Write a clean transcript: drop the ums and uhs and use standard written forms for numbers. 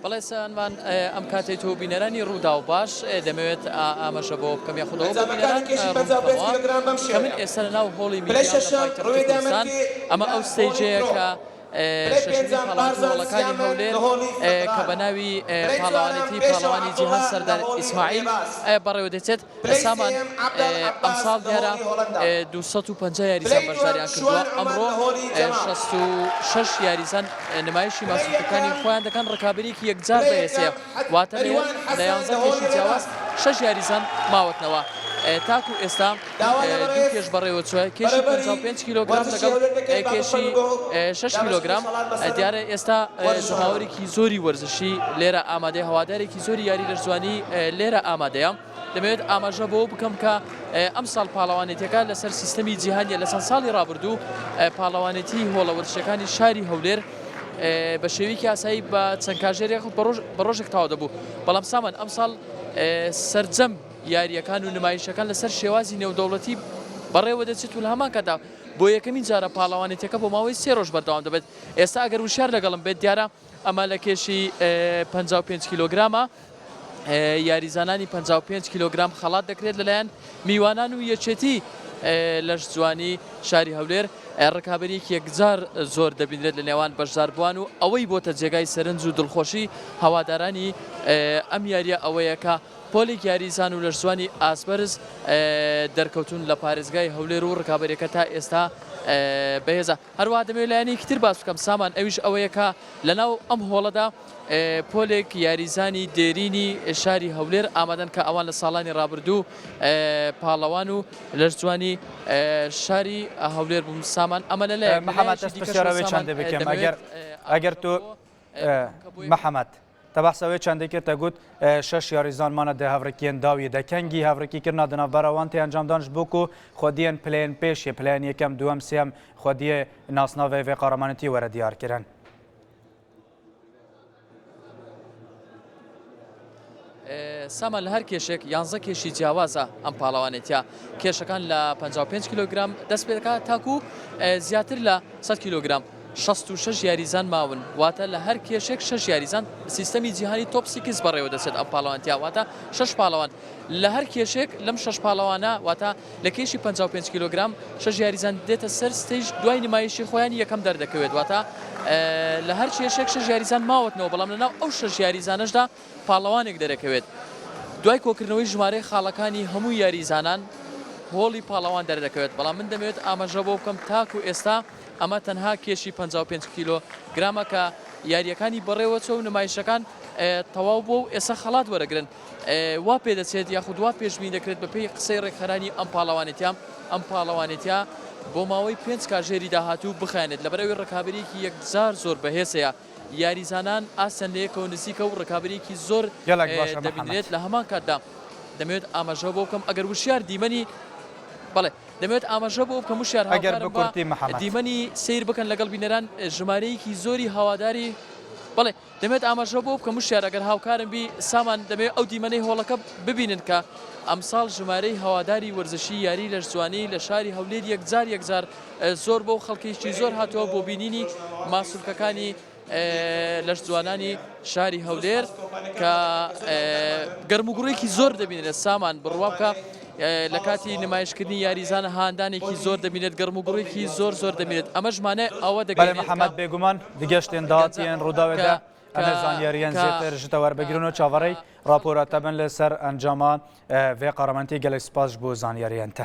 بەڵێ سانمان ئەم کاتەی تۆ بینەرانی ڕووداو باش دەمەوێت ئاماژە بۆ بکەم یاخود ئەوە بۆ بینەران ئەنجامەکانی کێشی ڕوون 55 بکەمەوە کیلۆگرام بەم کە من شێوەیە. ئێستا لە ناو هۆڵی پلەی میدیام لە شەشەم پایتەختی ڕوێدا کوردستان مەرگی ئەمە لە ئەو هۆڵی ستەیجەیە پرۆ. کە پلەی شەشەمین پێنجەم پاڵەوانێتی بارزان هۆڵەکانی سیامەند هەولێر لە هۆڵی کە فەتران. بە ناوی پلەی چوارەم پاڵەوانێتی پێشەوا پاڵەوانی جیهان عەبدوڵا لە سەردار هۆڵی ئیسماعیل ڕێباز. بەڕێوە دەچێت. پلەی سامان سێیەم عەبدال عەباس ئەمساڵ لە دیارە هۆڵی هۆڵەندا. 250 یاریزان پلەی دووەم بەشداریان کردووە، شوان عومەر ئەمڕۆ لە هۆڵی جەماڵ. 66 یاریزان نمایشی پلەی ماسولکەکانی یەکەم خۆیان دەکەن، ڕکابەریەکی یەکجار پلەی بەهێز هەیە، یەکەم حەد واتە لە مەریوان لە حەسەن یانزە لە کێشی هۆڵی جیاواز ڕێباز. شەش یاریزان ماوەتنەوە. تاکو ئێستا داوا لە دوو بەڕێز کێش بەڕێوەچووە، کێشی بەڕێوەبەری 55 کیلۆگرام وەرزشی لەگەڵ هەولێر دەکەین با کێشی بفەرموو بۆ شەش دابەشکردنی کیلۆگرام، خەڵات بەسەر دیارە ئێستا وەرزشوانان. جەماوەرێکی زۆری وەرزشی لێرە ئامادەیە، هەوادارێکی زۆری یاری لەشجوانی لێرە ئامادەیە. دەمەوێت ئاماژە بەوە بکەم کە ئەمساڵ پاڵەوانێتیەکە لەسەر سیستەمی جیهانیە، لە چەند ساڵی ڕابردوو پاڵەوانێتی هۆڵە وەرزشیەکانی شاری هەولێر بە شێوەیەکی ئاسایی بە چەند کاژێر یاخود بە ڕۆژێک تەواو دەبوو، بەڵام سامان ئەمساڵ سەرجەم یارییەکان و نمایشەکان لەسەر شێوازی نێودەوڵەتی بەڕێوە دەچێت و لە هەمان کاتدا بۆ یەکەمین جارە پاڵەوانێتیەکە بۆ ماوەی سێ ڕۆژ بەردەوام دەبێت. ئێستا ئەگەر وشیار لەگەڵم بێت دیارە ئەمە لە کێشی 55 کیلۆگرامە یاریزانانی 55 کیلۆگرام خەڵات دەکرێت لەلایەن میوانان و یەکێتی لەشجوانی شاری هەولێر ڕکابەریەکی یەکجار زۆر دەبینرێت لە نێوان بەشداربووان و ئەوەی بۆتە جێگای سەرنج و دڵخۆشی هەوادارانی ئەم یاریە ئەوەیە کە پۆلێک یاریزان و لەشجوانی ئاستبەرز دەرکەوتوون لە پارێزگای هەولێر و ڕکابەریەکە تا ئێستا بەهێزە. هەروەها دەمەوێت لایەنێکی تر باس بکەم سامان ئەویش ئەوەیە کە لەناو ئەم هۆڵەدا پۆلێک یاریزانی دێرینی شاری هەولێر ئامادەن کە ئەوان لە ساڵانی ڕابردوو پاڵەوان و لەشجوانی شاری هەولێر بوون سامان ئەمە لە لایەک محەمەد لەلایەکی ئەس دیکەشەوە پرسیارە وێ سامان چەندێ بکەم دەمەوێت ئەگەر ئەگەر ئاماژە تۆ بۆ بکەم کە بۆ یەکەمین محەمەد تە بەحسە وێ چەندێ کرد تە گوت شەش یاریزانمانە دە هەڤرکیێن داویێ دە کەنگی هەڤرکی کرنا دە ناڤبەرا وان تێ ئەنجامدان ژ بۆ کو خودیێن پلەیێن پێشێ پلەیان یەکەم دووەم سێەم خودیێ ناسناڤێ ڤێ قارەمانەتی وەرە دیار کرن. سامان لە هەر کێشێک یانزە کێشی جیاوازە ئەم پاڵەوانێتیە کێشەکان لە 55 کیلۆگرام دەست پێ دەکات تاکو زیاتر لە 100 کیلۆگرام 66 یاریزان ماون واتە لە هەر کێشێک شەش یاریزان سیستەمی جیهانی top six بەڕێوە دەچێت ئەم پاڵەوانتیا واتە شەش پاڵەوان لە هەر کێشێک لەم شەش پاڵەوانە واتە لە کێشی 55 کیلۆگرام شەش یاریزان دێتە سەر stage دوای نمایشی خۆیان یەکەم دەردەکەوێت واتە لە هەر کێشێک شەش یاریزان ماوەتنەوە بەڵام لەناو ئەو شەش یاریزانەشدا پاڵەوانێک دەرەکەوێت دوای کۆکردنەوەی ژمارەی خاڵەکانی هەموو یاریزانان هۆڵی پاڵەوان دەردەکەوێت بەڵام من دەمەوێت ئاماژە بۆ بکەم تاکو ئێستا ئەمە تەنها کێشی 55 کیلۆ گرامە کە یاریەکانی بەڕێوەچوە و نمایشەکان تەواو بووە و ئێستا خەڵات وەرەگرن وا پێدەچێت یاخود وا پێشبینی دەکرێت بەپێی قسەی ڕێکخەرانی ئەم پاڵەوانێتیە ئەم پاڵەوانێتیە بۆ ماوەی پێنج کاژێری داهاتوو بخایەنێت لەبەرئەوەی ڕکابەریەکی یەکجار زۆر بەهێز هەیە یاریزانان ئاستیان لەیەکەوە نزیکە و ڕکابەریەکی زۆر گەلەک باشە محەمەد. دەبینرێت لە هەمان کاتدا دەمەوێت ئاماژە بۆ بکەم ئەگەر وشیار دیمەنی بەڵێ دەمەوێت ئاماژە بۆ بکەم وشیار ئەگەر هاوکارم بە بکورتی محەمەد. دیمەنی سەیر بکەن لەگەڵ بینەران ژمارەیەکی زۆری هەواداری بەڵێ دەمەوێت ئاماژە بۆ بکەم وشیار ئەگەر هاوکارم بی سامان دەمەوێت ئەو دیمەنەی هۆڵەکە ببینن کە ئەمساڵ ژمارەی هەواداری وەرزشی یاری لەشجوانی لە شاری هەولێر یەکجار یەکجار زۆر بۆ خەڵکێکی زۆر هاتووە بۆ بینینی ماسولکەکانی لەشجوانانی شاری هەولێر کە گەرموگوڕێکی زۆر دەبینرێت سامان بڕوا بکە لە کاتی نمایشکردنی یاریزان هاندانێکی زۆر دەبینێت گەرموگوڕێکی زۆر زۆر دەبینێت ئەمەش مانای ئەوە بەڵێ دەگەیەنێت کە محەمەد بێگومان دگەشتێن داهاتیێن ڕووداوێ کە دە ئەمێ کە زانیاریێن کە زێتر ژ تە وەربگرن و چاوەڕێی کە ڕاپۆرا تە بن لە سەر ئەنجاما ڤێ قارەمانتی گەلێک سپاس ژ بۆ زانیاریێن تە.